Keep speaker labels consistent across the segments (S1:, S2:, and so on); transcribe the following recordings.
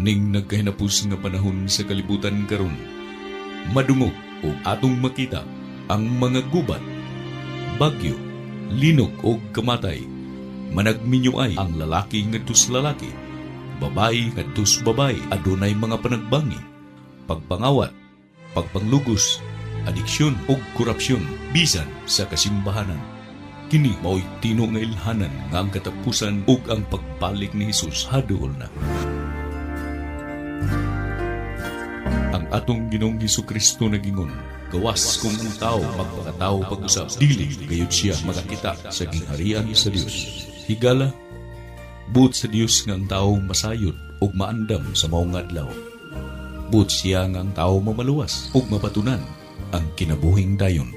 S1: Kining nagkahinapos nga panahon sa kalibutan karon, madungog o atong makita ang mga gubat, bagyo, linog o kamatay. Managminyo ay ang lalaki ngadto sa lalaki, babae ngadto sa babae, adunay mga panagbangi, pagpangawat, pagpanglugos, adiksyon ug korupsyon bisan sa kasimbahanan. Kini mao'y tino nga ilhanan nga ang katapusan ug ang pagbalik ni Hesus haduol na. Ang atong Ginoong Hesus Kristo nagingon, gawas kung ang tao magpakatao pag-usab, dili gayud siya makakita sa gingharian sa Dios. Higala, buot sa Dios nga ang tao masayod ug maandam sa maong adlaw. Buot siya nga ang tao mamaluwas ug mapatunan ang kinabuhing dayon.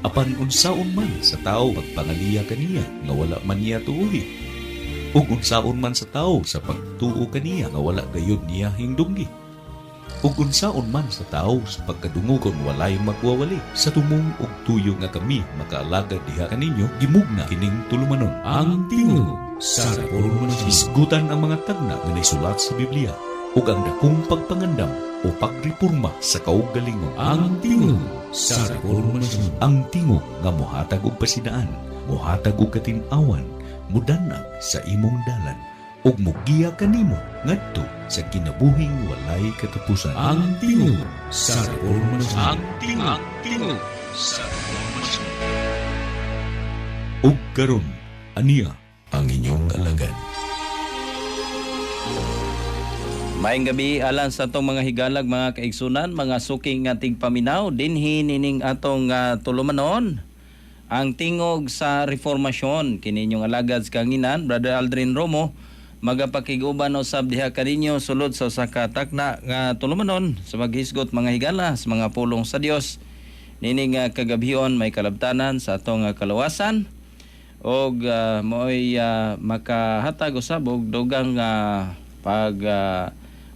S1: Apan unsaon man sa tao pagpangaliya kaniya nga wala man niya tuuhi, ug unsaon man sa tao sa pagtuo kaniya nga wala gayud niya hingdunggi, ug unsaon man sa tao sa pagkadungog kon walay magwawali? Sa tumong og tuyo nga kami makaalagad diha kaninyo, gimugna kining tulumanon, Ang Tingog sa Reformasyon. Hisgutan ang mga tagna nga naisulat sa Biblia ug ang dakong pagpangandam o pagreporma sa kaugalingon. Ang Tingog sa Reformasyon. Ang tingog nga mohatag og pasidaan, mohatag og katin-awan, mudanag sa imong dalan ug mugiya kanimo ngadto sa kinabuhing walay katapusan. Ang Tingog sa Reformasyon. Ang Tingog, Tingog sa Reformasyon. Ug karon, aniya ang inyong alagad.
S2: Maayong gabi alang sa atong mga higalag, mga kaigsunan, mga suking nga tigpaminaw dinhi nining atong tulumanon, Ang Tingog sa Reformasyon. Kini inyong alagad sa kanginan, Brother Aldrin Romo, magapakiguban usab diha kaninyo sulod sa usa ka takna nga tulumanon sa maghisgot, mga higala, sa mga pulong sa Dios. Nining kagabhion may kalabtanan sa atong kalawasan og mo'y makahatag usab og dugang pag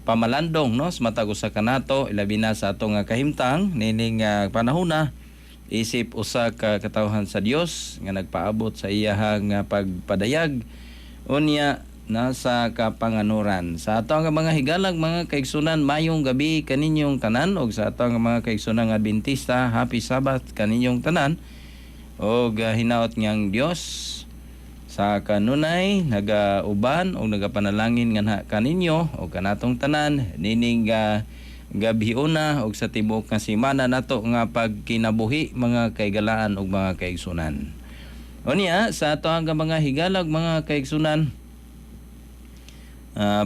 S2: pamalandong, no, sa matag usa kanato, ilabi na sa atong kahimtang nining panahona isip usa ka katawhan sa Dios nga nagpaabot sa iyahang pagpadayag unya nasa kapanganuran. Sa ato nga mga higalag, mga kaigsunan, mayong gabi kaninyong tanan, og sa ato nga mga kaigsunan nga Adventista, happy Sabbath kaninyong tanan og hinaot niyang Dios sa kanunay nagauban o nagapanalangin nga kaninyo o kanatong tanan nining gabhiuna og sa tibuok nga semana nato nga pagkinabuhi, mga kaigalaan ug mga kaigsunan. Unya sa ato ang mga higalag, mga kaigsunan,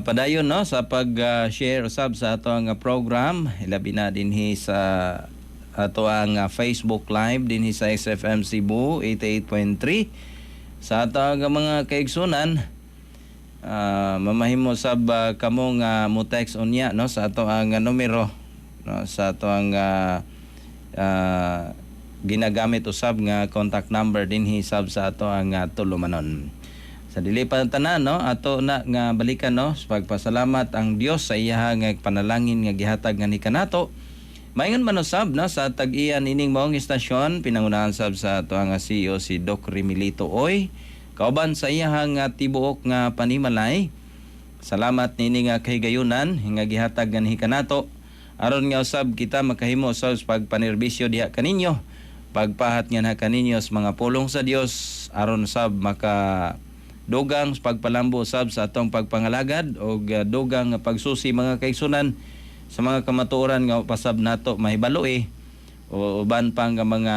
S2: padayon, no, sa pag-share usab sa ato ang program, ilabi na dinhi sa ato ang Facebook Live dinhi sa XFM Cebu 88.3. Sa ato ang mga kaigsunan, mamahimo sab kamo nga mo text unya, no, sa ato ang numero, no, sa ato ang ginagamit usab nga contact number dinhi sab sa ato ang tulumanon. Sa dili pa tanan, no, ato na nga balikan, no, sa pagpasalamat ang Dios sa iyaha nga panalangin nga gihatag nga ni kanato. Maingon man usab, no, sa tag-iya nining maong istasyon, pinangunahan sab sa ato ang CEO, si Doc Remilito Oy, kauban sa iyahang nga tibuok nga panimalay. Salamat nini nga kahigayunan nga gihatag nga ni kanato aron nga usab kita makahimo sa pagpanerbisyo diha kaninyo, pagpahat nga na kaninyo sa mga pulong sa Dios aron sab maka dugang sa pagpalambo sab sa atong pagpangalagad og dugang nga pagsusi, mga kaigsunan, sa mga kamatuoran nga pasab nato mahibalo o uban pa nga mga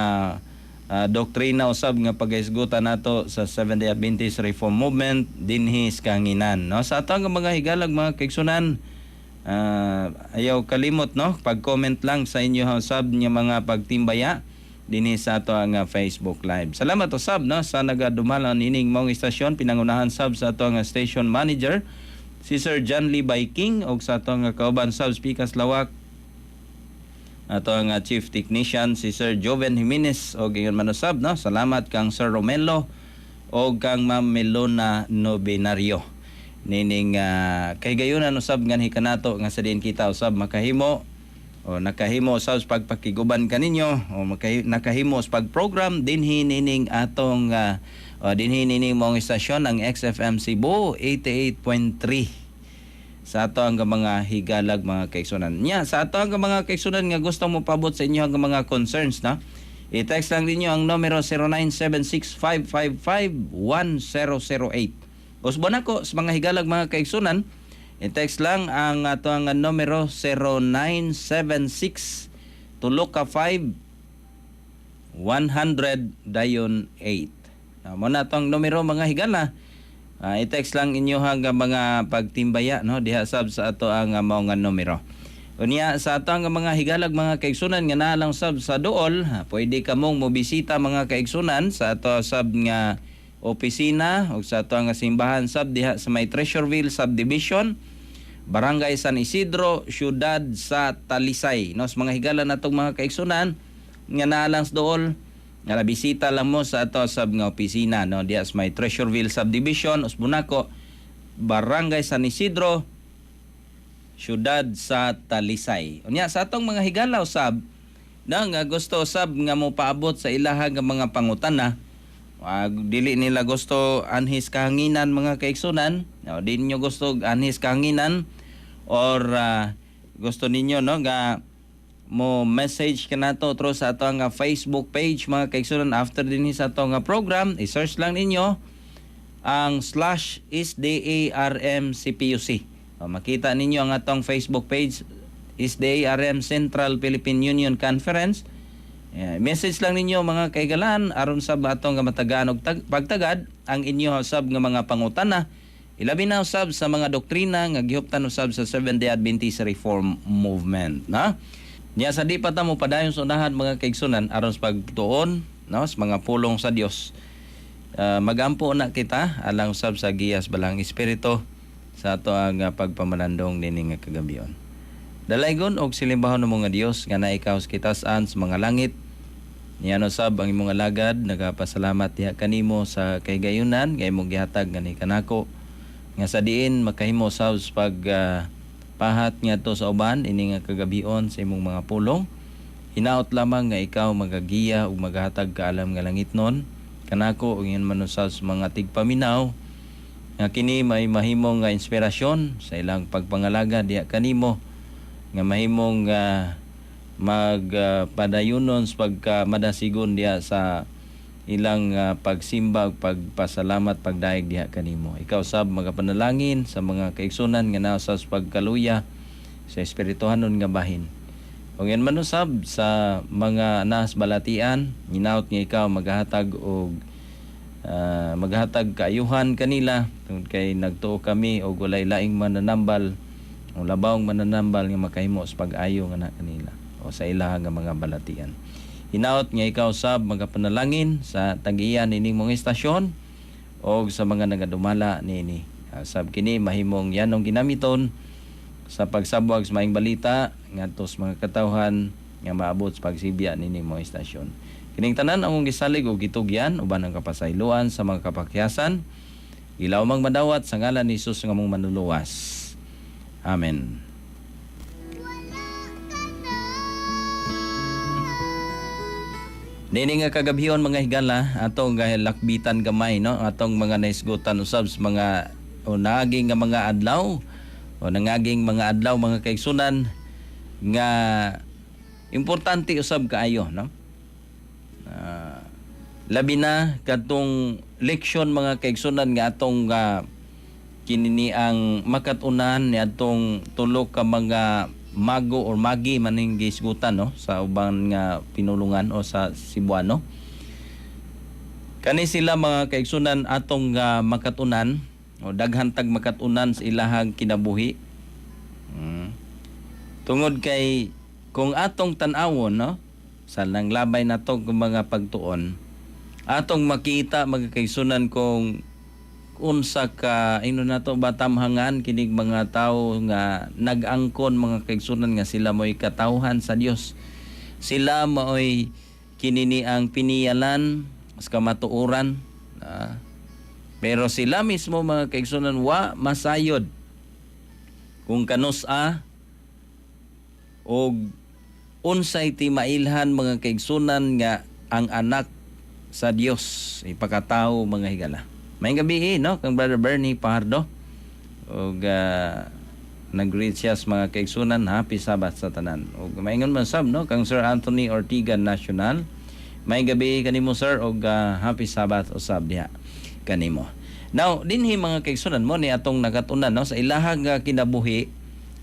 S2: doktrina usab nga paghisgutan nato sa Seventh-day Adventist Reform Movement dinhi sa kanginan, no. Sa atong mga higalag, mga kaigsunan, ayaw kalimot, no, pag-comment lang sa inyo usab nga mga pagtimbaya dinhi sa ato ang Facebook Live. Salamat usab, no, sa nagadumala nining maong istasyon, pinangunahan sab sa ato ang station manager, si Sir John Lee King, ug sa ato ang kauban sab Pikas Lawak, ato ang chief technician, si Sir Joven Jimenez, og ingon man usab, no. Salamat kang Sir Romelo og kang Ma'am Melona Novenario nining kahigayunan usab nganhi kanato nga sa diin kita usab makahimo o nakahimo sa pagpakiguban kaninyo o nakahimo sa pagprogram dinhi nining atong o dinhi nining mong istasyon, ang XFM Cebu 88.3. Sa ato ang mga higalag, mga kaigsunan. Nya, sa ato ang mga kaigsunan nga gusto mo paabot sa inyo ang mga concerns na, i-text lang ninyo ang numero 0976-555-1008. Usbon ako sa mga higalag, mga kaigsunan, i-text lang ang ato ang numero 0976 tulo ka 5 100 dayon 8. Mo na tong numero, mga higala. I-text lang inyo ang mga pagtimbaya, no, diha sab sa ato ang mao nga numero. Unya sa ato ang mga higalag, mga kaigsunan, nga naa lang sab sa duol, ha, pwede kamong mobisita, mga kaigsunan, sa ato sab nga opisina o sa ato ang simbahan sab diha sa may Treasureville Subdivision, Barangay San Isidro, Syudad sa Talisay. No, sa mga higala natong mga kaigsunan nga naa lang sa duol, nga bisita lang mo sa ato sab nga opisina, no, diha sa may Treasureville Subdivision, Usbunako, Barangay San Isidro, Syudad sa Talisay. Unya sa atong mga higala usab na nga gusto usab nga mo paabot sa ilaha nga mga pangutana, dili nila gusto anhis kahanginan, mga kaigsunan, no, di ninyo gusto anhis kahanginan or gusto ninyo, no, nga mo message ka nato through sa ato nga Facebook page, mga kaigsunan, after din sa ato nga program, i-search lang ninyo ang /SDARMCPUC. O, makita ninyo ang atong Facebook page, SDARM Central Philippine Union Conference. Yeah, message lang ninyo, mga kaigalan, aron sab atong nga matagaan og pagtagad ang inyo sab nga mga pangutana, ilabi na usab sa mga doktrina nga gihuptan usab sa Seventh-day Adventist Reform Movement, na. Niya sa di pa ta mo padayon sa unahan, mga kaigsunan, aron sa pagtuon, no, sa mga pulong sa Dios. Magampo na kita alang usab sa giyas Balaang Espiritu sa ato ang pagpamalandong nining nga kagabion. Dalaygon og silimbahon mo nga Dios nga naa ikaw sa kitasan sa mga langit. Niano sab ang imong alagad nagapasalamat diha kanimo sa kahigayunan nga imong gihatag ngani kanako nga sa diin makahimo sab sa pag pahat ngadto sa uban ini nga kagabion sa imong mga pulong. Hinaot lamang nga ikaw magagiya ug maghatag kaalam nga langitnon kanako ug ingon man usab sa mga tigpaminaw nga kini may mahimong nga inspirasyon sa ilang pagpangalaga diha kanimo, nga mahimong magpadayunon sa pagka madasigon diha sa ilang pagsimba ug pagpasalamat, pagdayeg diha kanimo. Ikaw sab magapanalangin sa mga kaigsunan nga naa sa pagkaluya sa espirituhanon nga bahin. Ug ingon man usab sa mga nas balatian, hinaot nga ikaw maghatag og maghatag kaayuhan kanila tungod kay nagtuo kami og walay laing mananambal o labawng mananambal nga makahimo sa pag-ayo nga na kanila o sa ilaha nga mga balatian. Hinaot nga ikaw sab magapanalangin sa tag-iya nining mga istasyon o sa mga nagadumala niini. Sab kini mahimong yanong ginamiton sa pagsabwag sa maayong balita ngadto sa mga katawhan nga maabot sa pagsibya nining mga istasyon. Kining tanan among gisalig og gitugyan uban ang kapasayloan sa mga kapakyasan. Ilaw mang madawat sa ngalan ni Hesus nga among manluluwas. Amen. Nini nga kagabhion, mga higala, atong lakbitan gamay, no, atong mga naisgutan usab sa mga o naging nga mga adlaw o nangaging mga adlaw, mga kaigsunan, nga importante usab kaayo, no. Labi na kadtong leksyon, mga kaigsunan, nga atong kinini ang makat-unan niadtong tulo ka mga mago or magi maning gisgutan, no, sa uban nga pinulungan o sa Cebuano. Kani sila, mga kaigsunan, atong makat-unan o daghan tag makat-unan sa ilahang kinabuhi. Tungod kay kung atong tan-awon, no, sa nanglabay nato kung mga pagtuon, atong makita, mga kaigsunan, kung unsa ka ino nato ba tamhangan kinig mga tawo nga nag-angkon, mga kaigsunan, nga sila mo'y katawhan sa Dios. Sila maoy kinini ang piniyalan sa kamatuoran. Pero sila mismo, mga kaigsunan, wa masayod kung kanus-a og unsay ti mailhan, mga kaigsunan, nga ang anak sa Dios ipakatao, mga higala. Maayong gabi, no, kang Brother Bernie Pajardo ug Nag-greet siya sa mga kaigsunan, happy Sabbath sa tanan. Ug maingon man sab, no, kang Sir Anthony Ortiga National. May gabi kanimo, sir, og happy Sabbath usab diha kanimo. Now, dinhi, mga kaigsunan, mo ni atong nakatunan, no, sa ilahang kinabuhi,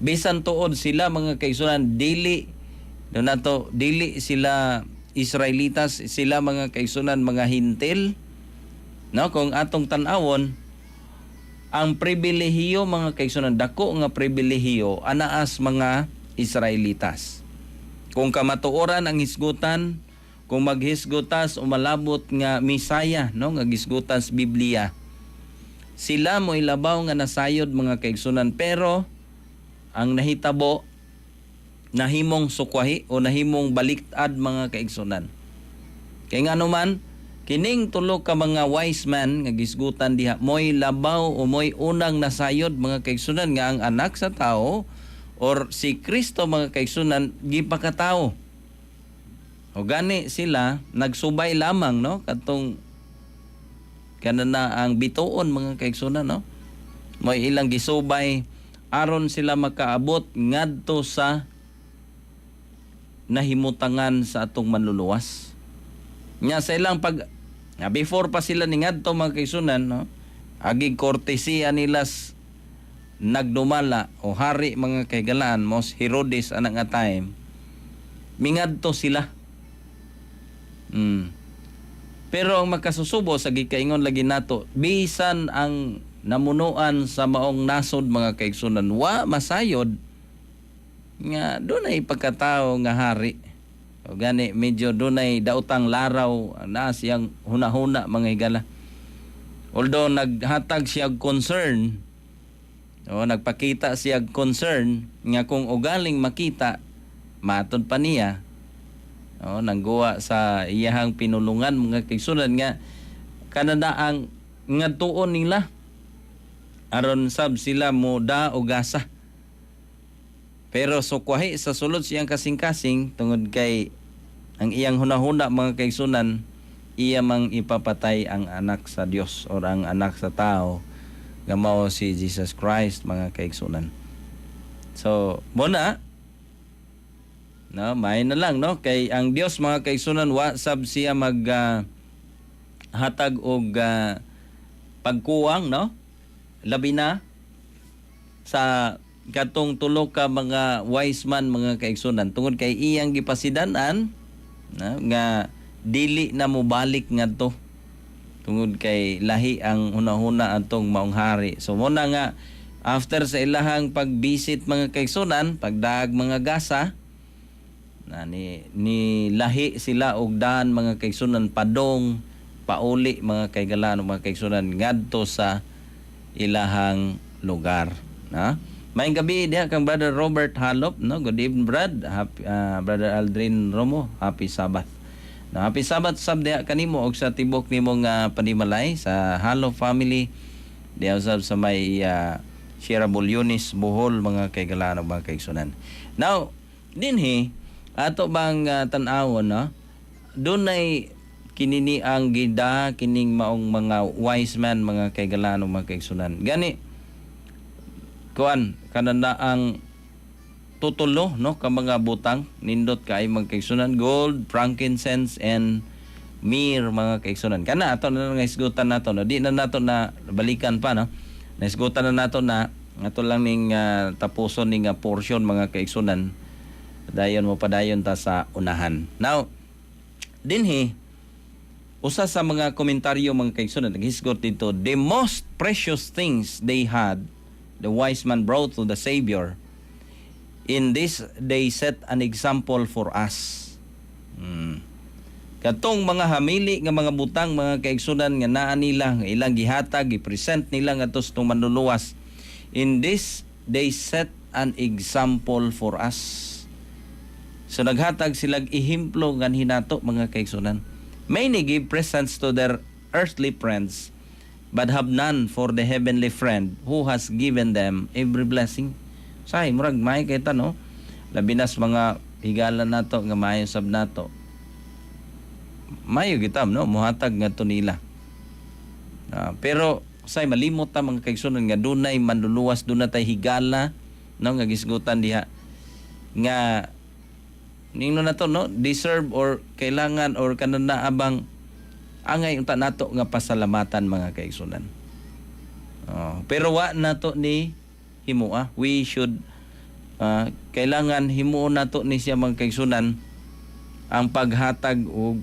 S2: bisan tuod sila, mga kaigsunan, dili do nato dili sila Israelitas, sila, mga kaigsunan, mga Hentil, no? Kung atong tan-awon ang pribilehiyo, mga kaigsunan, dako nga pribilehiyo anaas mga Israelitas. Kung kamatuoran ang hisgutan, kung maghisgutas o malabot nga Misaya, no, nga gisgutan sa Biblia, sila mo ilabaw nga nasayod, mga kaigsunan, pero ang nahitabo, nahimong sukwahi o nahimong baliktad, mga kaigsunan. Kay ngano man, kining tulo ka mga wise man nga gisgutan diha mo'y labaw o mo'y unang nasayod, mga kaigsunan, nga ang anak sa tao or si Kristo, mga kaigsunan, gipakatao. O gani sila nagsubay lamang, no, katong kana ang bituon, mga kaigsunan, no, mo'y ilang gisubay aron sila makaabot ngadto sa nahimutangan sa atong Manluluwas. Nya sa ilang pag nga before pa sila ni ngadto, mga kaigsunan, no, agig kortesiya nila nagdumala o hari, mga kahigalaan, mos Herodes ana nga time, mingadto sila. Pero ang makasusubo sa gikaingon lagi nato, bisan ang namunuan sa maong nasod, mga kaigsunan, wa masayod nga dunay pagkatao nga hari. O gani medyo dunay daotang laraw na siyang hunahuna, mga higala. Although naghatag siya og concern o nagpakita siya og concern nga kung ugaling makita, matod pa niya o nangguwa sa iyahang pinulungan, mga kaigsunan, nga kanada ang ngadtuon nila aron sab sila mo da o gasa. Pero sukwahi sa sulod siyang kasing-kasing tungod kay ang iyang hunahuna, mga kaigsunan, iya mang ipapatay ang anak sa Dios or ang anak sa tao nga mao si Jesus Christ, mga kaigsunan. So, mo na, no, may na lang, no, kay ang Dios, mga kaigsunan, wa sab siya mag hatag og pagkuwang, no, labi na sa katong tulo ka mga wise man, mga kaigsunan, tungod kay iyang gipasidan-an na, nga dili na mobalik ngadto tungod kay lahi ang hunahuna atong maong hari. So mo na nga after sa ilahang pag-visit, mga kaigsunan, pagdag mga gasa na ni lahi sila og daan, mga kaigsunan, padong pauli, mga kaigalan, mga kaigsunan, ngadto sa ilahang lugar na. Maayong gabi diha kang Brother Robert Halop, no? Good evening, Brad. Happy, Brother Aldrin Romo, happy Sabbath. No, happy Sabbath sab diha kanimo og sa tibok nimo nga panimalay sa Halop family diha sab sa may Sierra Bulyonis, Bohol, mga kaigalaan ug mga kaigsunan. Now, dinhi ato bang tan-awon, no? Dunay kinini ang gida kining maong mga wise man, mga kaigalaan ug mga kaigsunan. Gani kuan kanana ang tutulo, no, ka mga butang nindot kay, mga kaigsunan: gold, frankincense and myrrh, mga kaigsunan. Kana ato na nga hisgutan nato, no, di na nato na balikan pa, no, nahisgutan na nato na ato lang ning tapuson ning portion, mga kaigsunan, dayon mo padayon ta sa unahan. Now, dinhi usa sa mga komentaryo, mga kaigsunan, naghisgot dito: "The most precious things they had, the wise man brought to the Savior. In this they set an example for us." Katong mga hamili nga mga butang, mga kaigsunan, nga naa nila, nga ilang gihatag, gi-present nila ngadto sa atong Manluluwas. "In this they set an example for us." So naghatag silag ehemplo nganhi nato, mga kaigsunan. "Many give presents to their earthly friends, but have none for the heavenly friend who has given them every blessing." Say, murag may kita, no? Labi na sa mga higala nato nga maayo sab nato. Mayo kita, no, muhatag ngadto nila. Ah, pero say malimot ta, mga kaigsunan, nga dunay Manluluwas, dunay tay higala. no, nga gisgutan diha nga ningno na to, no, deserve or kailangan or kanang naabang angay unta nato nga pasalamatan, mga kaigsunan. Oh, pero wa nato ni himoa. We should kailangan himuon nato ni siya, mga kaigsunan, ang paghatag og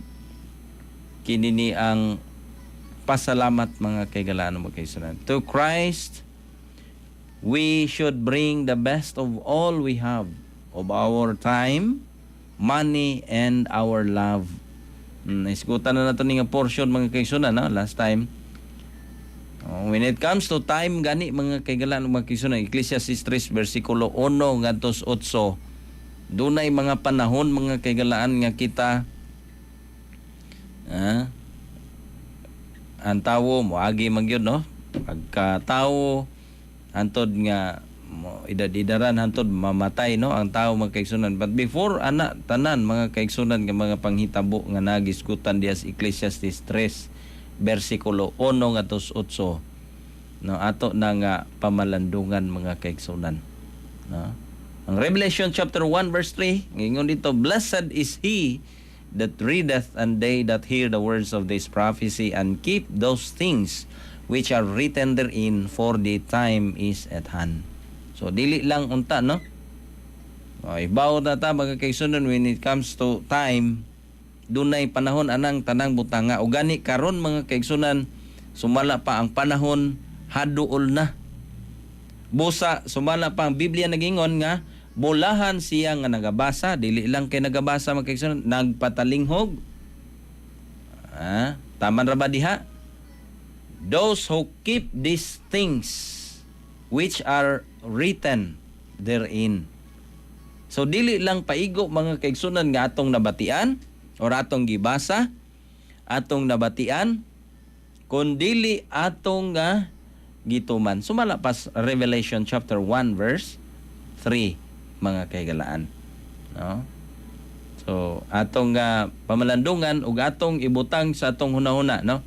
S2: kini ni ang pasalamat, mga kaigalaan, mga kaigsunan. To Christ we should bring the best of all we have, of our time, money, and our love. Isgutan na nato ni nga portion, mga kaigsunan, no? Last time. Oh, when it comes to time gani, mga kaigalaan, mga kaigsunan, Ecclesiastes 3 versikulo 1 ngadto 8, dunay mga panahon, mga kaigalaan, nga kita ang tawo moagi man gyud, no, pagka tawo hantod nga mo edad-edaran hantod mamatay, no, ang tao, mga kaigsunan. But before ana tanan, mga kaigsunan, nga mga panghitabo nga nagisgutan diha sa Ecclesiastes 3 versikulo 1 ngadto 8, no, ato na nga pamalandungan, mga kaigsunan, no. Ang Revelation chapter 1 verse 3 ngingon dito, "Blessed is he that readeth and they that hear the words of this prophecy and keep those things which are written therein, for the time is at hand." So dili lang unta, no. Ay, ibaw na ta, mga kaigsunan, when it comes to time, dunay panahon anang tanang butanga. O gani karon, mga kaigsunan, sumala pa ang panahon haduol na. Busa sumala pa ang Biblia nagingon nga bulahan siya nga nagabasa, dili lang kay nagabasa, mga kaigsunan, nagpatalinghog. Ah, tama ra ba diha? Those who keep these things which are written therein. So dili lang paigo, mga kaigsunan, nga atong nabatian or atong gibasa, atong nabatian, kun dili atong nga gituman. Sumala pas Revelation chapter 1 verse 3, mga kaigalaan. No? So atong nga pamalandungan ug atong ibutang sa atong hunahuna, no,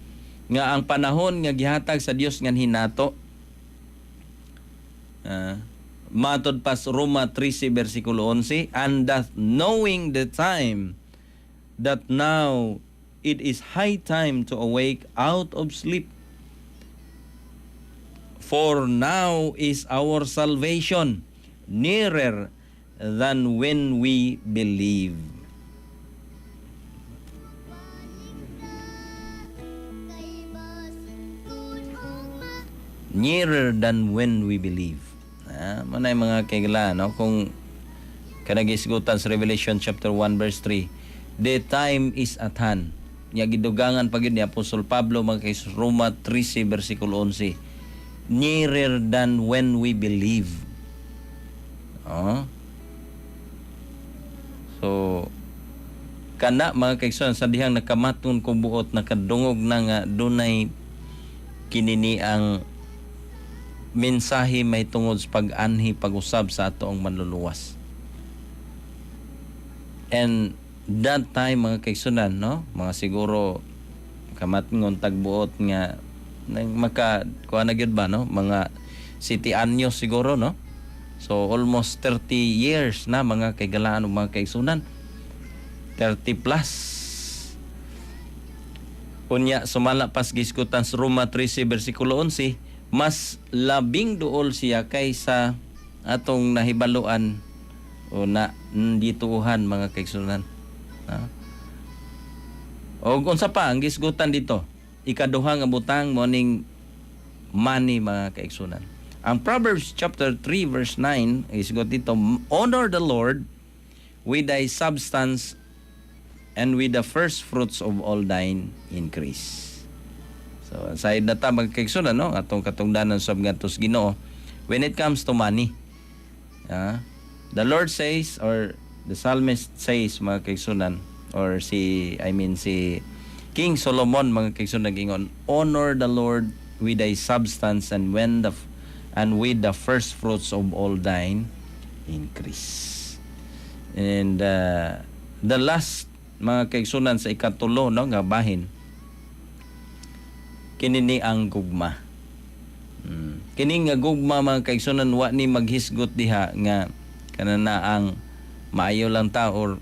S2: nga ang panahon nga gihatag sa Dios nganhi nato, matod pas Roma 13 versikulo 11, "And that knowing the time, that now it is high time to awake out of sleep. For now is our salvation nearer than when we believe." Nearer than when we believe. Ah, manay mga kaigala, no? Kung kanagisgutan sa Revelation chapter 1 verse 3, the time is at hand. Nya gidugangan pa gyud ni Apostol Pablo, mga kay Roma 13 versikulo 11, nearer than when we believe. Oh. So kana, mga kaigsoon, sa dihang nakamaton ko buot nakadungog na nga dunay kinini ang mensahe may tungod sa pag-anhi pag-usab sa atoong Manluluwas. And that time, mga kaigsunan, no, mga siguro kamatngon tagbuot nga nang maka kuha na gyud ba, no, mga city anyos siguro, no. So almost 30 years na, mga kaigalaan ug mga kaigsunan, 30 plus. Unya sumala pas gisgutan sa Roma 13 versikulo 11, mas labing duol siya kaysa atong nahibaluan o na dituuhan, mga kaigsunan. Ha? O unsa pa ang gisgutan dito? Ikaduha nga butang mo ning money, mga kaigsunan. Ang Proverbs chapter 3 verse 9 isgot dito, "Honor the Lord with thy substance and with the first fruits of all thine increase." So, sa na ta, mga kaigsunan, no, atong katungdanan sab ngadto sa Ginoo when it comes to money. The Lord says or the psalmist says, mga kaigsunan, or si, I mean, si King Solomon, mga kaigsunan, nagingon, "Honor the Lord with thy substance and with the first fruits of all thine increase." And the last, mga kaigsunan, sa ikatulo, no, nga bahin, kini ni ang gugma. Kining nga gugma, mga kaigsunan, wa ni maghisgot diha nga kanana ang maayo lang ta or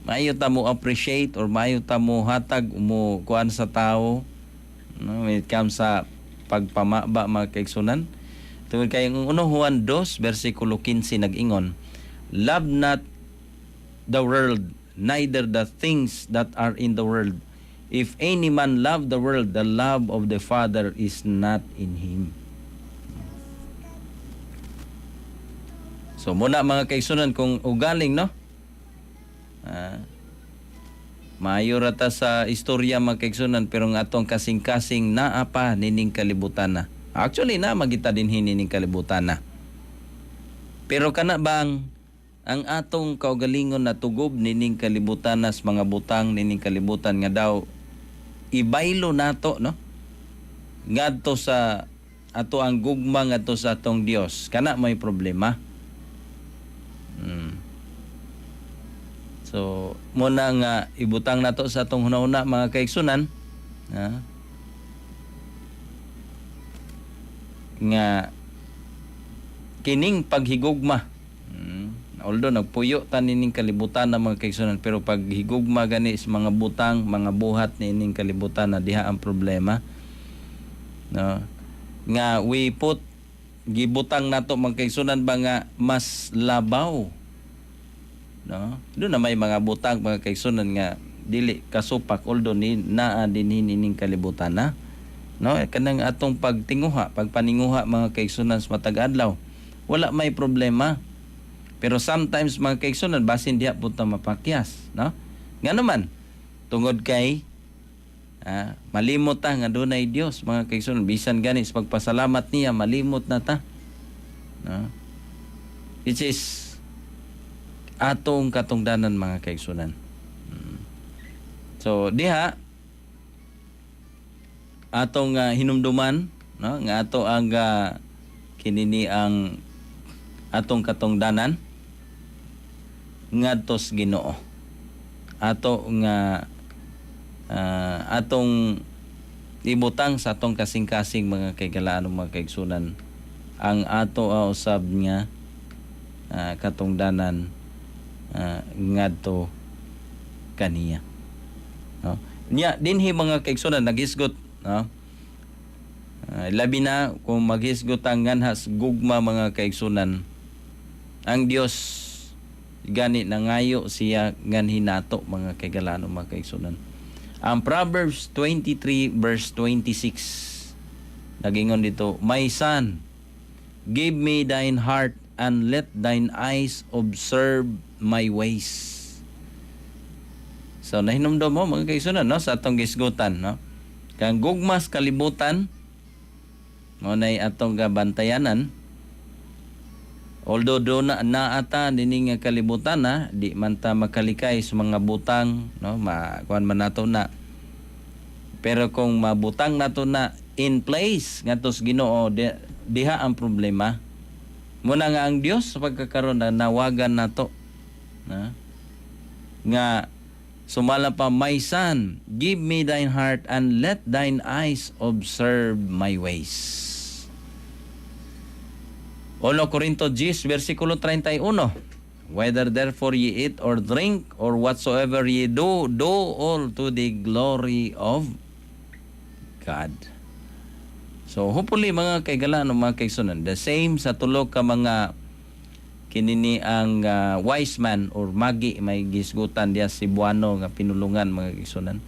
S2: maayo ta mo appreciate or maayo ta mo hatag, mo kuan sa tao, no? When it comes sa pagpamaba, mga kaigsunan, tungod kay ang 1 Juan 2 versikulo 15 nag-ingon, "Love not the world, neither the things that are in the world. If any man love the world, the love of the Father is not in him." So muna, mga kaigsunan, kung ugaling, no, maayo ra ta sa istorya, mga kaigsunan, pero ang atong kasing-kasing naa pa nining kalibutan na. Actually, na magita din nining kalibutan na. Pero kana bang ang atong kaugalingon na tugob nining kalibutan nas mga butang nining kalibutan nga daw ibaylo nato, no, ngadto sa ato ang gugma ngadto sa atong Dios? Kana may problema. So muna nga ibutang nato sa atong hunahuna, mga kaigsunan, ha, nga kining paghigugma. Although nagpuyo ta nining kalibutan na, mga kaigsunan, pero paghigugma gani sa mga butang, mga buhat nining kalibutan na, diha ang problema, no, nga we put, gibutang nato, mga kaigsunan ba, nga mas labaw, no? Doon na may mga butang, mga kaigsunan, nga dili kasupak, although ni naa dinhi nining kalibutan na, no? Kanang atong pagtinguha, pagpaninguha, mga kaigsunan, sa matag adlaw, wala may problema. Pero sometimes, mga kaigsunan, basin diha pud ta mapakyas, no? Nga naman tungod kay malimot ta nga dunay Dios, mga kaigsunan. Bisan gani sa pagpasalamat niya, malimot na ta, no? Which is atong katungdanan, mga kaigsunan. So diha atong hinumduman, no, nga ato ang kinini ang atong katungdanan ngadto sa Ginoo, ato nga atong ibutang sa atong kasing-kasing, mga kaigalaan, mga kaigsunan, ang ato usab nga katungdanan ngadto kaniya, no? Nya dinhi, mga kaigsunan, naghisgot, no? Labi na kung maghisgot ang nganhas gugma, mga kaigsunan, ang Dios gani nangayo siya nganhi nato, mga kaigalaan, mga kaigsunan. Ang Proverbs 23 verse 26 nagingon dito, "My son, give me thine heart and let thine eyes observe my ways." So nahinumdom mo, mga kaigsunan, no, sa atong gisgutan, no? Kang gugmas kalibutan mo nay atong gabantayanan. Although do na naata dinhi nga kalibutan na, di man ta makalikay sa mga butang, no, makuan man nato na. Pero kung mabutang nato na in place ngadto sa Ginoo, diha ang problema. Muna nga ang Dios sa pagkakaron na nawagan nato na nga sumala pa, "My son, give me thine heart and let thine eyes observe my ways." 1 Corinto 10 versikulo 31, "Whether therefore ye eat or drink or whatsoever ye do, do all to the glory of God." So hopefully, mga kaigalaan, mga kaigsunan, the same sa tulo ka mga kinini ang wise man or magi, may gisgutan diya si Buano nga pinulungan, mga kaigsunan.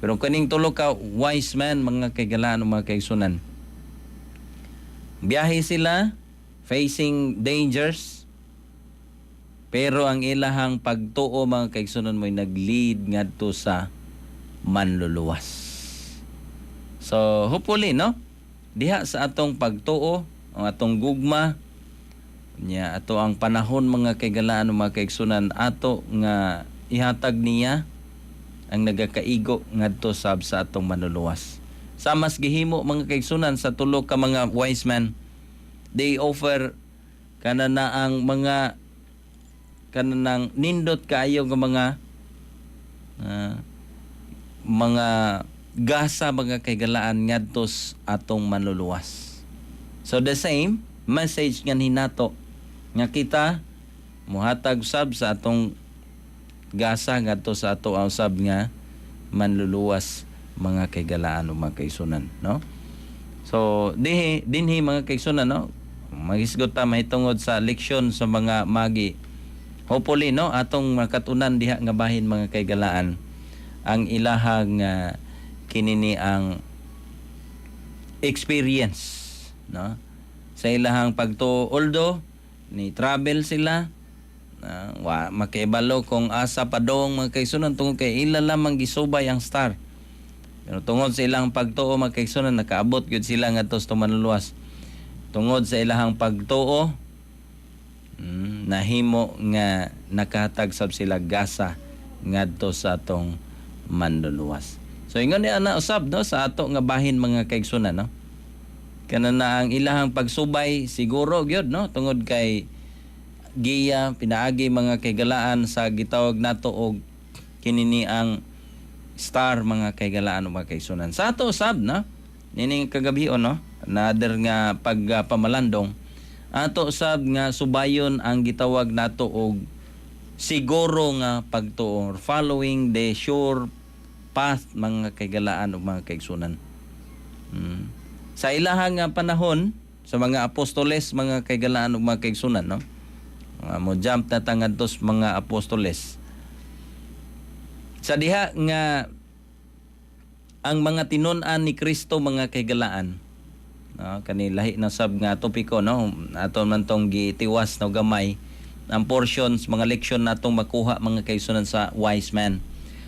S2: Pero kaning tulo ka wise man, mga kaigalaan, mga kaigsunan, biyahe sila facing dangers, pero ang ilahang pagtuo, mga kaigsunan, mo'y nag-lead ngadto sa manluluwas. So hopefully, no, diha sa atong pagtuo, ang atong gugma nya, ato ang panahon, mga kaigalaan, mga kaigsunan, ato nga ihatag niya ang nagakaigo ngadto sab sa atong manluluwas. Sa mas gihimo, mga kaigsunan, sa tulo ka mga wise man, they offer kana na ang mga kanang nindot kaayo nga mga gasa, mga kaigalaan, ngadto sa atong manluluwas. So the same message nga hinato nga kita muhatag usab sa atong gasa ngadto sa ato ang usab nga manluluwas, mga kaigalaan o mga kaigsunan, no? So dihi dinhi, mga kaigsunan, no, magisgot ta mahitungod sa leksyon sa mga magi. Hopefully, no, atong makatunan diha nga bahin, mga kaigalaan, ang ilahang kinini ang experience, no, sa ilahang pagtuo, although ni travel sila, wa makibalo kung asa padong, mga kaigsunan, tungod kay ila lamang gisubay ang star. Pero tungod sa ilang pagtuo, mga kaigsunan, nakaabot gyud sila ngadto sa manluluwas. Tungod sa ilahang pagtuo, nahimo nga nakahatag sab sila gasa ngadto sa atong manluluwas. So ingon ni ana usab, no, sa ato nga bahin, mga kaigsunan, no, kana na ang ilahang pagsubay siguro gyud, no, tungod kay giya pinaagi, mga kaigalaan, sa gitawag nato og kinini ang star, mga kaigalaan o mga kaigsunan. Sa ato usab, no, nining kagabi, no, another nga pagpamalandong, ato usab nga subayon ang gitawag nato og siguro nga pagtuo or following the sure path, mga kaigalaan o mga kaigsunan. Sa ilahang nga panahon sa mga apostoles, mga kaigalaan ug mga kaigsunan, no, mo jump na ta ngadto sa mga apostoles, sa diha nga ang mga tinun-an ni Kristo, mga kaigalaan, no, kani lahi na sab nga topiko, no, ato man tong gitiwas no gamay ang portions, mga leksyon natong makuha, mga kaigsunan, sa wise man.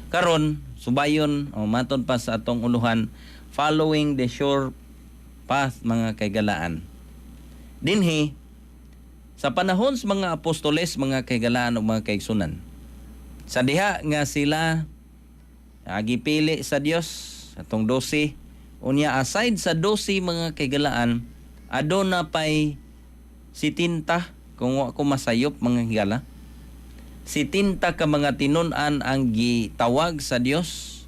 S2: Karon subayon o maton pa sa atong uluhan, following the sure path, mga kaigalaan. Dinhi sa panahon sa mga apostoles, mga kaigalaan o mga kaigsunan, sa diha nga sila gipili sa Dios atong 12, unya aside sa 12, mga kaigalaan, aduna pay 70, kung wa ko masayop, mga higala, 70 ka mga tinun-an ang gitawag sa Dios.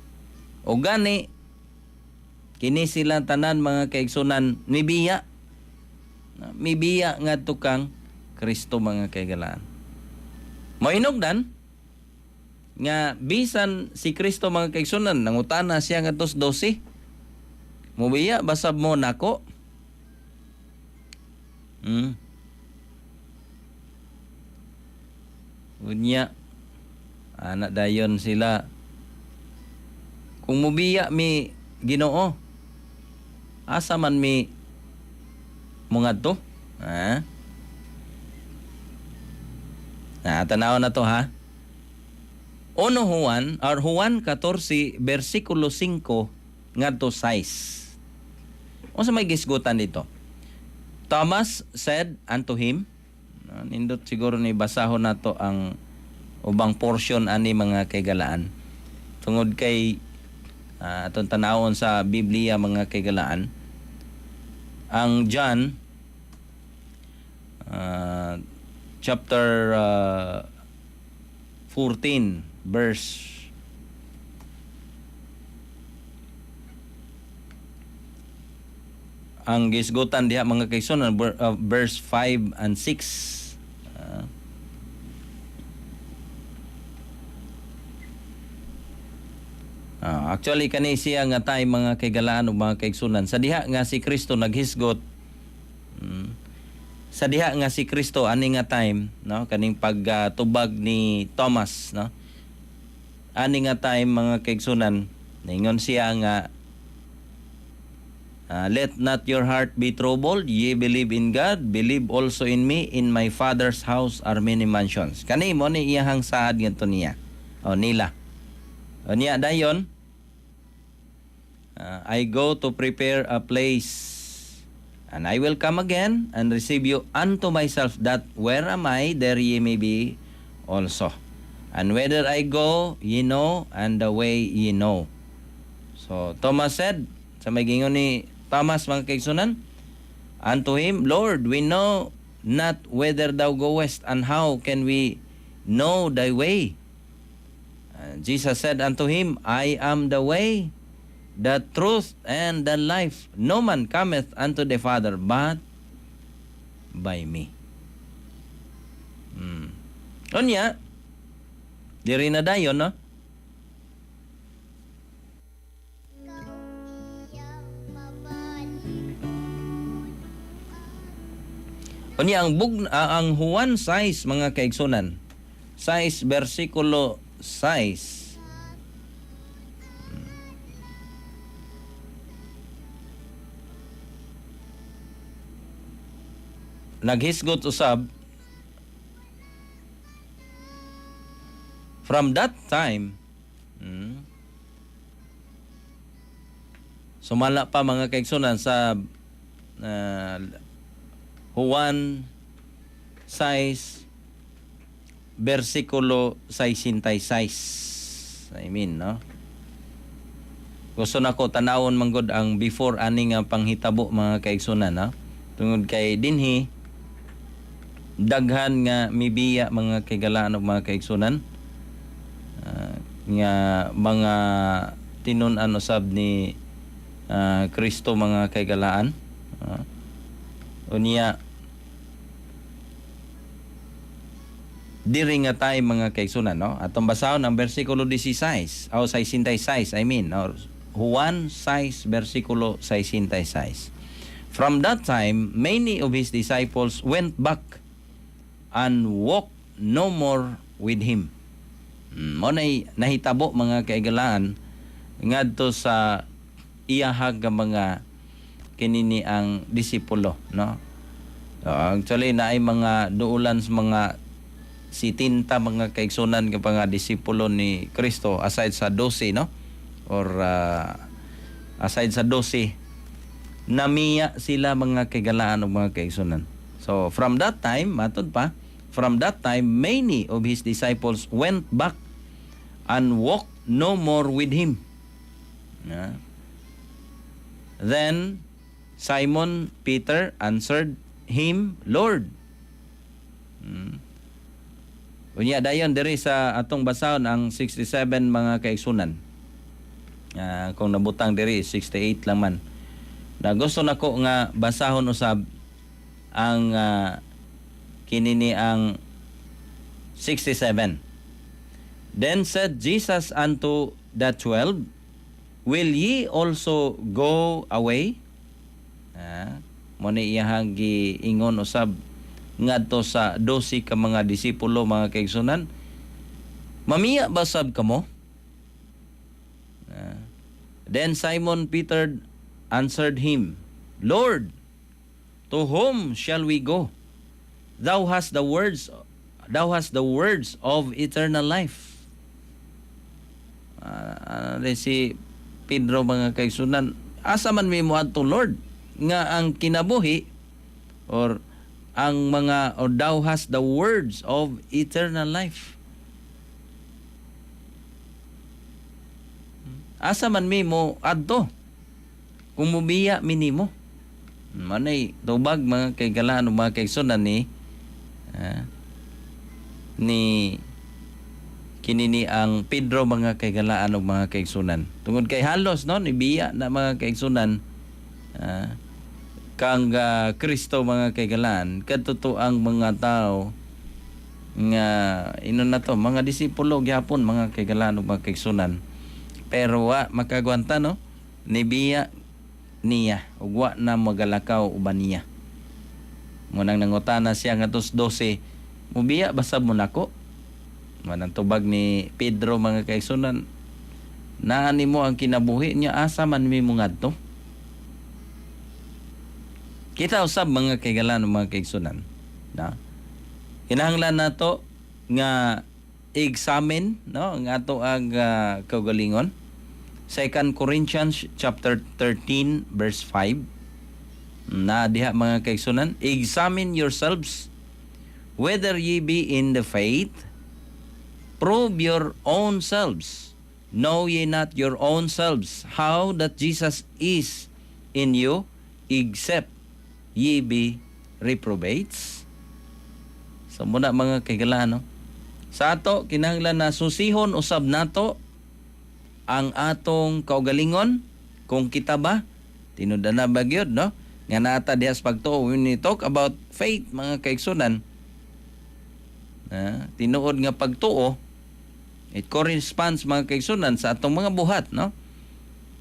S2: O gani kini sila tanan, mga kaigsunan, mibiya mibiya ngadto kang Kristo, mga kaigalaan. Mohinugdan nga bisan si Kristo, mga kaigsunan, nangutana siya ngadto sa 12, "Mubiya basab mo nako?" Unya ana dayon sila, "Kung mubiya mi, Ginoo, asa man mi mungadto?" Ha? Na tanaw na to, ha. 1 Juan or Juan 14 versikulo 5 ngadto 6. Unsa may gisgutan dito? Thomas said unto him, no, nindot siguro ni basahon nato ang ubang portion ani, mga kaigalaan. Tungod kay atong tanawon sa Biblia, mga kaigalaan, ang John chapter 14 verse ang gisgutan diha, mga kaigsunan, verse 5 and 6. Actually kani siya nga tay, mga kaigalaan ug mga kaigsunan, sa diha nga si Kristo naghisgot, sa diha nga si Kristo ani nga time, no, kaning pagtubag ni Thomas, no, ani nga time, mga kaigsunan, ningon siya nga, "Let not your heart be troubled. Ye believe in God, believe also in me. In my Father's house are many mansions." Kani mo ni iyahang saad ngadto niya o nila. O niya dayon, "I go to prepare a place, and I will come again and receive you unto myself, that where am I, there ye may be also. And whither I go, ye know, and the way ye know." So Thomas said, sa may gingon ni Thomas, mga kaigsunan, unto him, "Lord, we know not whither thou goest, and how can we know thy way?" And Jesus said unto him, "I am the way, the truth, and the life. No man cometh unto the Father but by me. Unya, diri na dayon, no? Unya ang ang Juan 6, mga kaigsunan. 6 versikulo 6. Naghisgot usab, from that time, sumala pa, mga kaigsunan, sa Juan 6 versikulo 66, I mean, no? Gusto nako tanawon manggod ang before ani nga panghitabo, mga kaigsunan, no? Tungod kay dinhi daghan nga mibiya, mga kaigalaan ug mga kaigsunan, nga mga tinun-an usab ni Kristo, mga kaigalaan. Unya diri nga tay, mga kaigsunan, no? Atong basahon ang versikulo 16 o 66, I mean, or Juan 6 versikulo 66. From that time many of his disciples went back and walked no more with him. Mo nay nahitabo, mga kaigalaan, ngadto sa iyahag nga mga kinini ang disipulo, no? Actually naay mga duulan sa mga 70, mga kaigsunan, nga mga disipulo ni Kristo aside sa 12, no? Or aside sa 12, namiya sila, mga kaigalaan ug mga kaigsunan. So from that time, matod pa, from that time many of his disciples went back and walked no more with him. Yeah. Then Simon Peter answered him, "Lord." Unya dayon diri sa atong basahon ang 67, mga kaigsunan. Kung nabutang diri 68 lang man. Na gusto nako nga basahon usab ang kini ni ang 67. Then said Jesus unto the 12, "Will ye also go away?" Mo ni iyahang giingon usab ngadto sa 12 ka mga disipulo, mga kaigsunan. Mamiya ba sab kamo? Then Simon Peter answered him, "Lord, to whom shall we go? Thou hast the words of eternal life." Si Pedro, mga kaigsunan, asa man mi moadto, Lord, nga ang kinabuhi or ang mga or thou hast the words of eternal life. Asa man mi mo adto kung mubiya mi nimo? Manay tubag, mga kaigalaan ug mga kaigsunan, ni kini ni ang Pedro, mga kaigalaan ug mga kaigsunan. Tungod kay halos, no, nibiya na, mga kaigsunan, kang Kristo, mga kaigalaan, kadto ang mga tao nga inon na to mga disipulo gyapon, mga kaigalaan ug mga kaigsunan. Pero wa makagwanta, no, nibiya niya ug wa na magalakaw uban niya. Munang nangutana siya ngadto sa 12, "Mubiya ba sab mo nako?" Manang tubag ni Pedro, mga kaigsunan, "Naa nimo ang kinabuhi niya, asa man mi mo ngadto?" Kita usab, mga kaigalaan ug mga kaigsunan, na kinahanglan nato nga examine, no, ang ato ang kaugalingon. 2 Corinthians chapter 13 verse 5 na diha, mga kaigsunan, "Examine yourselves whether ye be in the faith. Prove your own selves. Know ye not your own selves how that Jesus is in you, except ye be reprobates?" So muna, mga kaigalaan, no? Sa ato kinahanglan na susihon usab nato ang atong kaugalingon kung kita ba tinud-ana ba gyud, no? Nga naa ta diha sa pagtuo. When we talk about faith, mga kaigsunan, tinuod nga pagtuo, it corresponds, mga kaigsunan, sa atong mga buhat, no?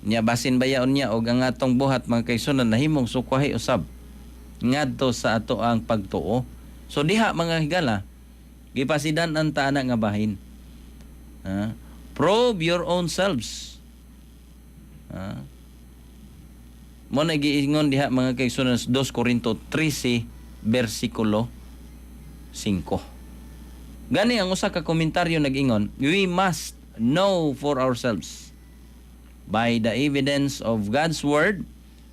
S2: Nya basin bayaon niya og ang atong buhat, mga kaigsunan, nahimong sukwahi usab ngadto sa ato ang pagtuo. So diha, mga higala, gipasidan ang taana nga bahin. Probe your own selves. Mo na giingon diha, mga kaigsunan, sa 2 Corinto 13 versikulo 5. Gani ang usa ka komentaryo nag-ingon, "We must know for ourselves by the evidence of God's word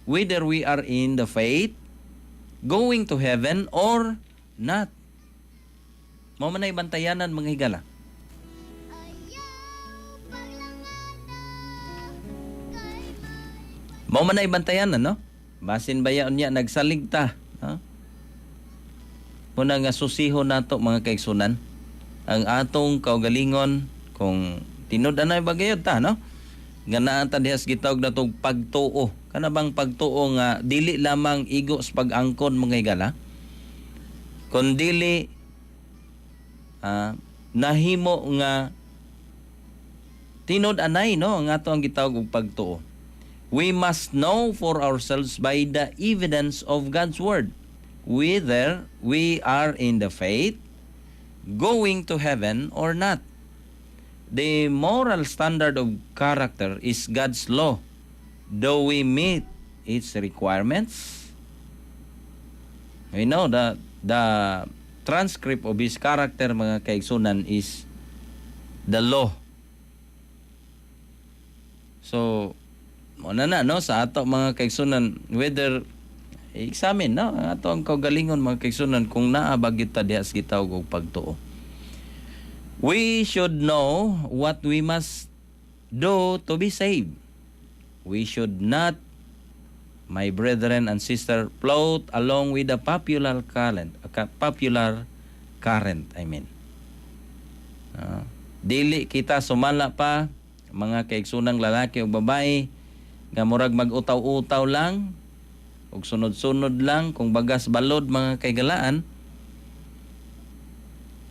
S2: whether we are in the faith, going to heaven or not." Mao man ay bantayanan, mga higala.
S3: Ayaw paglangada kay
S2: Mao man ay bantayanan, no? Basin bayaon niya nagsalig ta, no? Muna nga susiho nato, mga kaigsunan, ang atong kaugalingon kung tinud anay bagayod ta, no? Nga naa ta diha sa gitawag natong pagtuo. Kana bang pagtuo nga dili lamang igo sa pag-angkon, mga higala, kun dili nahimo nga tinud anay, no, ang ato ang gitawag og pagtuo. We must know for ourselves by the evidence of God's word whether we are in the faith, going to heaven or not. The moral standard of character is God's law. Do we meet its requirements? We know that the transcript of his character, mga kaigsunan, is the law. So, mo na na, no, sa ato, mga kaigsunan, whether examine, no, ang ato ang kaugalingon, mga kaigsunan, kung naa ba gyud ta diha sa gitawag og pagtuo. We should know what we must do to be saved. We should not, my brethren and sister, float along with the popular current, I mean. Dili kita sumala pa, mga kaigsunang lalaki o babae, nga murag mag-utaw-utaw lang ug sunod-sunod lang kung bagas balod, mga kaigalaan.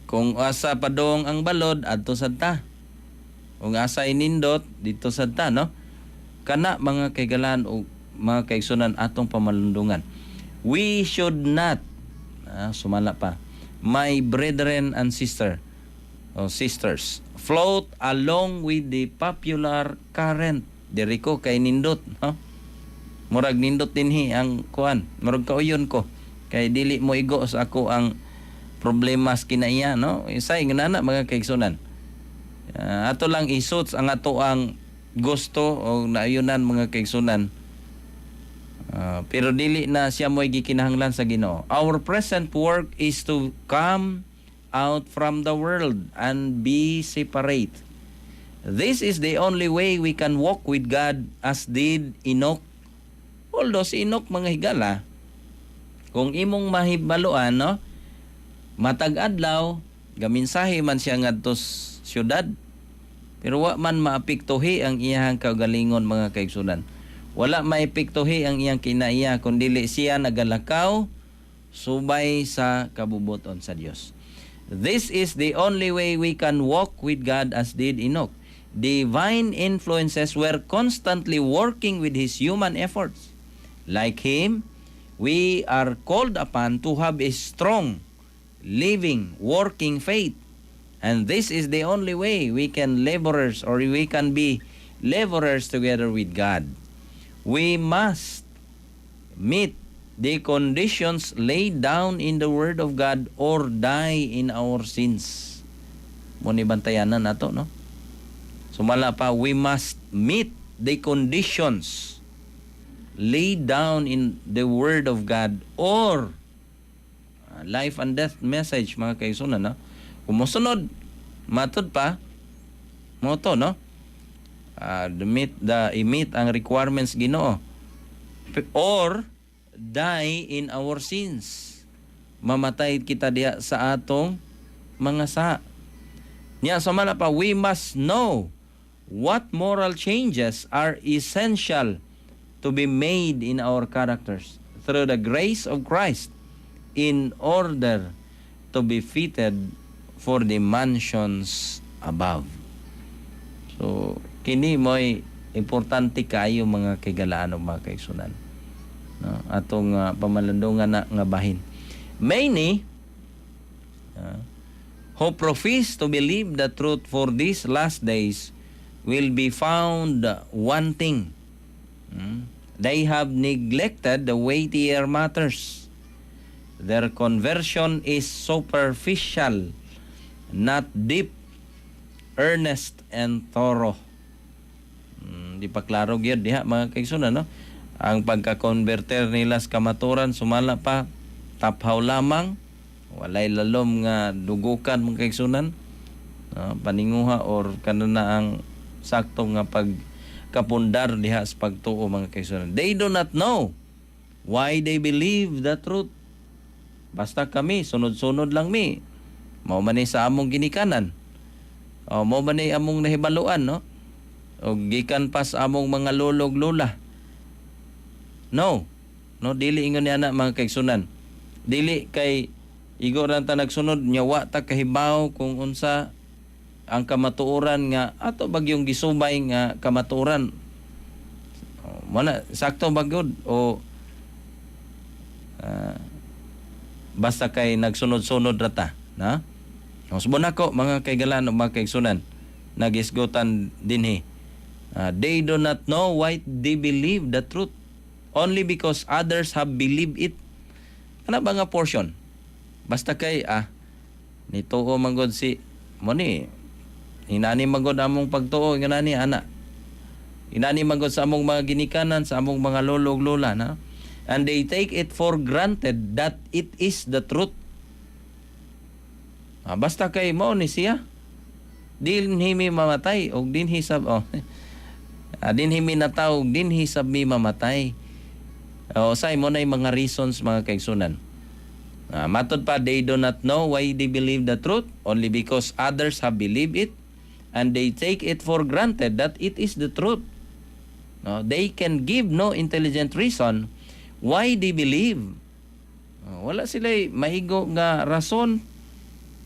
S2: Kung asa padong ang balod, adto sad ta. Kung asa inindot, dito sad ta, no? Kana, mga kaigalaan o mga kaigsunan, atong pamalundungan. We should not, sumala pa, my brethren and sister o sisters, float along with the popular current. Diri ko kay nindot, no? Murag nindot dinhi ang kuan, murag kauyon ko. Kay dili mo igo sa ako ang problema sa kinaiya, no? Isay nga na, mga kaigsunan. Ato lang isuts ang ato ang gusto o naayunan, mga kaigsunan. Pero dili na siya mo'y gikinahanglan sa Ginoo. Our present work is to come out from the world and be separate. This is the only way we can walk with God as did Enoch. Although si Enoch, mga higala, kung imong mahibaluan, no, matag adlaw, gaminsahe man siya ngadto syudad. Pero wa man maapektuhi ang iyang kaugalingon, mga kaigsunan. Wala maepektuhi ang iyang kinaiya kung dili siya nagalakaw subay sa kabubuton sa Dios. This is the only way we can walk with God as did Enoch. Divine influences were constantly working with his human efforts. Like him, we are called upon to have a strong, living, working faith. And this is the only way we can laborers or we can be laborers together with God. We must meet the conditions laid down in the Word of God or die in our sins. Mo ni bantayanan nato, no? Sumala pa, we must meet the conditions laid down in the Word of God or life and death message, mga kaigsunan, no? Kung mosunod, matud pa, mo to, no? Meet the meet ang requirements Ginoo or die in our sins. Mamatay kita diha sa atong mga sa. Nya sumala pa, we must know what moral changes are essential to be made in our characters. through the grace of Christ in order to be fitted for the mansions above. So, kini mo'y importante kaayo, mga kaigalaan ug mga kaigsunan. No, atong pamalandungan na nga bahin. Many who profess to believe the truth for these last days will be found wanting. They have neglected the weightier matters. Their conversion is superficial, not deep, earnest, and thorough. Di pa klaro gyud diha, mga kaigsunan, no? Ang pagka-converter nila sa kamaturan sumala pa taphaw lamang, walay lalom nga dugukan, mga kaigsunan. No, paninguha or kanana ang sakto nga pag kapundar diha sa pagtuo, mga kaigsunan. They do not know why they believe the truth. Basta kami, sunod-sunod lang mi. Mao man ni sa among ginikanan. O, mao man ni among nahibaluan, no? O gikan pa sa among mga lolog lola. No. No, dili ingon ni ana, mga kaigsunan. Dili kay igo ra ta nagsunod nya wa ta kahibaw kung unsa ang kamatuoran nga ato bagyong gisubay nga kamatuoran. O, mo na sakto bagod o basta kay nagsunod-sunod ra ta, na? Usbon nako, mga kaigalan ug mga kaigsunan, nagisgutan dinhi. They do not know why they believe the truth, only because others have believed it. Ano ba nga portion? Basta kay nituo man gud si mo ni inani man gud among pagtuo ngani ana. Inani man gud sa among mga ginikanan, sa among mga lolo ug lola, na. And they take it for granted that it is the truth. Basta kay mo ni siya. Dinhi mi mamatay og dinhi sab oh. Dinhi mi nataw og dinhi sab mi mamatay. O say mo na yung mga reasons, mga kaigsunan. Matod pa, they do not know why they believe the truth, only because others have believed it and they take it for granted that it is the truth. No, they can give no intelligent reason why they believe. Wala sila maigo nga rason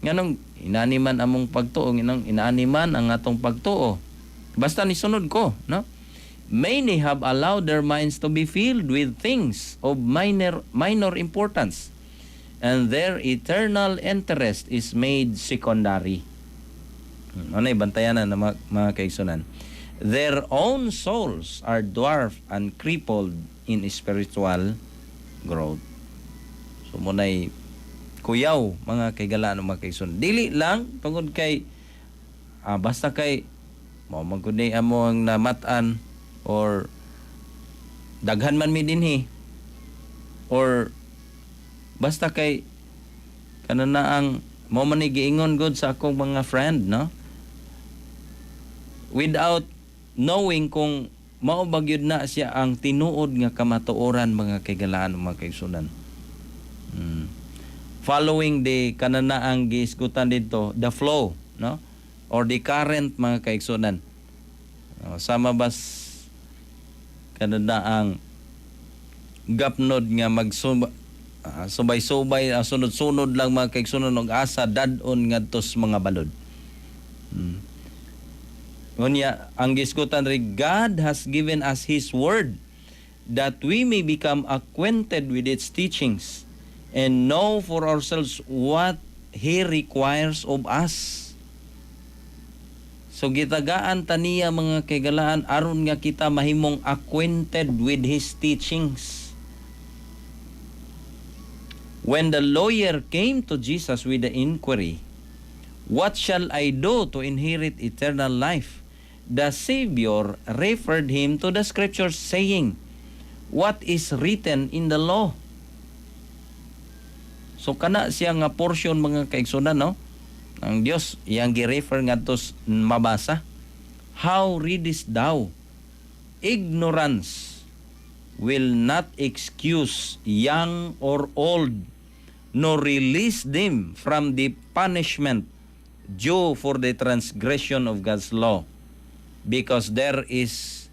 S2: nganong inani man among pagtuo, nganong inani man ang atong pagtuo. Basta nisunod ko, no? Many have allowed their minds to be filled with things of minor minor importance and their eternal interest is made secondary. Ano bantayan na mga kaigsunan. Their own souls are dwarfed and crippled in spiritual growth. So muna'y kuyaw, mga kaigalaan, mga kaigsunan. Dili lang tungod kay basta kay mao man gud ni amo ang namat-an or daghan man mi dinhi or basta kay kanana ang mao man ni giingon gud sa akong mga friend, no, without knowing kung mao ba gyud na siya ang tinuod nga kamatuoran, mga kaigalaan, mga kaigsunan. Following the kananaang giisgutan dito, the flow, no, or the current, mga kaigsunan. Oh, sama bas kananaang gapnod nga magsub subay-subay, sunod-sunod lang, mga kaigsunan, og asa dad-on ngadto sa mga balod. Unya, ang gisgutan ri, God has given us His Word that we may become acquainted with its teachings and know for ourselves what He requires of us. So gitagaan ta niya, mga kaigalaan, aron nga kita mahimong acquainted with His teachings. When the lawyer came to Jesus with the inquiry, "What shall I do to inherit eternal life?" The Savior referred him to the scriptures, saying, "What is written in the law?" So kana siya nga portion, mga kaigsunan, no? Ang Dios iyang gi-refer ngadto mabasa. "How readest thou?" Ignorance will not excuse young or old, nor release them from the punishment due for the transgression of God's law, because there is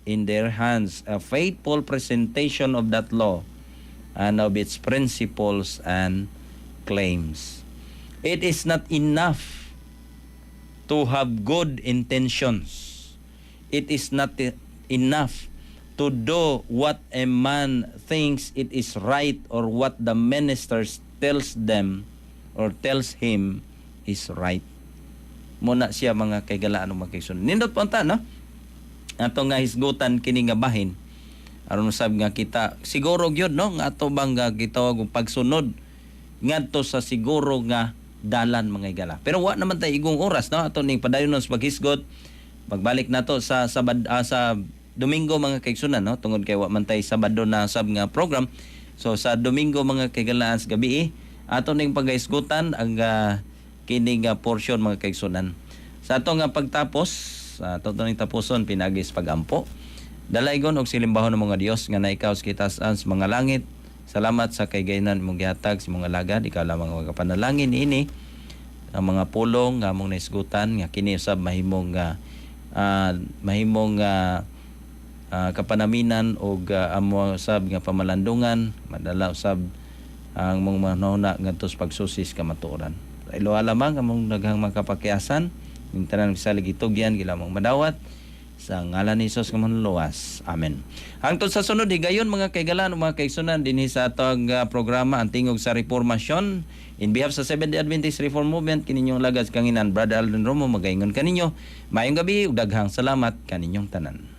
S2: in their hands a faithful presentation of that law. and of its principles and claims. It is not enough to have good intentions. It is not enough to do what a man thinks it is right or what the ministers tells them or tells him is right. Muna siya, mga kaigalaan ug mga kaigsoon. Nindot po ta, no? Ato nga hisgutan kini nga bahin aron usab nga kita siguro gyud, no, nga ato bang nga gitawag og pagsunod ngadto sa siguro nga dalan, mga higala. Pero wa naman tay igong oras, no? Ato ning padayon sa paghisgot. Pagbalik nato sa Sabad, sa Domingo, mga kaigsunan, no, tungod kay wa man tay Sabado na sab nga program. So sa Domingo, mga kaigalaan, sa gabi, ato ning paghisgutan ang kini nga portion, mga kaigsunan. Sa ato nga pagtapos, sa ato ning tapuson pinaagi sa pagampo. Dalaygon og silimbahon ng mga Dios nga naikaw sa kitasan sa mga langit. Salamat sa kahigayonan imong gihatag sa mga alagad. Ikaw lamang ang magapanalangin ini ang mga pulong nga among naisgutan nga kini usab mahimong kapanaminan og amo usab nga pamalandungan, madala usab ang mong manuna ngadto sa pagsusi sa kamatuoran. Sa iloha lamang among daghang makapakiasan ning tanan sa gitugyan gilamang madawat sa ngalan ni Hesus nga manluluwas. Amen. Hangtod sa sunod higayon, mga kaigalan ug mga kaigsunan, dinhi sa atong programa Ang Tingog sa Reformasyon. In behalf sa Seventh-day Adventist Reform Movement, kininyong lagad kanginan, Brother Alden Romo, magaingon kaninyo. Maayong gabi ug daghang salamat kaninyong tanan.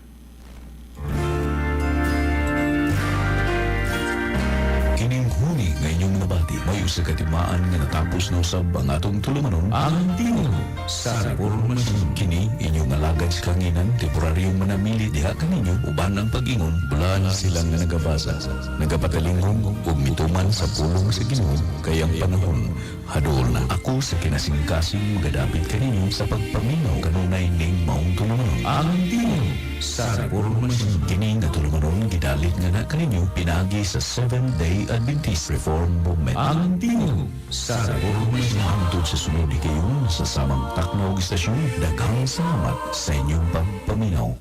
S1: Kining huni nga inyong nabati may usa ka timaan nga natapos na usab ang atong tulumanon, Ang Tingog sa Reformasyon. Kini inyong alagad sa kanginan, temporaryong manamili diha kaninyo uban ang pag-ingon bulan sila nga nagabasa, nagapatalingong ug mituman sa pulong sa Ginoo kay ang panahon haduol na. Ako sa kinasingkasing magadapit kaninyo sa pagpaminaw kanunay ning maong tulumanon, Ang Tingog sa Reformasyon. Kini nga tulumanon gidalit nga na kaninyo pinaagi sa Seventh Day Adventist Reform Movement. Ang Tingog sa Reformasyon. Hangtod sa sunod higayon sa samang takna ug istasyon, daghang salamat sa inyong pagpaminaw.